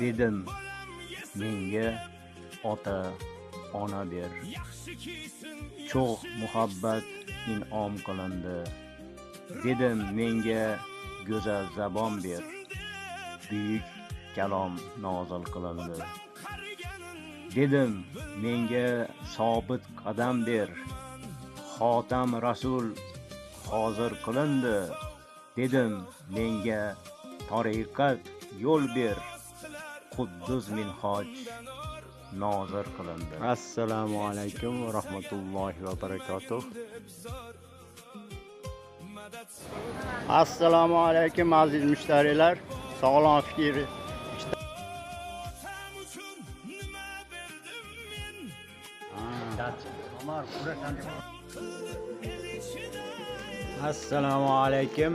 Dedim, menga ota ona ber. Cho'g' muhabbat in'om qilindi. Dedim, menga go'zal zabon ber. Buyuk kalom nozil qilindi. Dedim, menga sobit qadam ber. Xotam rasul hozir qilindi. Dedim, menga tariqat yo'l ber. Quddus minhoj nozir qilindi. Assalomu alaykum va rahmatullohi va barakatuh. Assalomu alaykum aziz mushtarilar. Sog'lom fikr. Assalomu alaykum.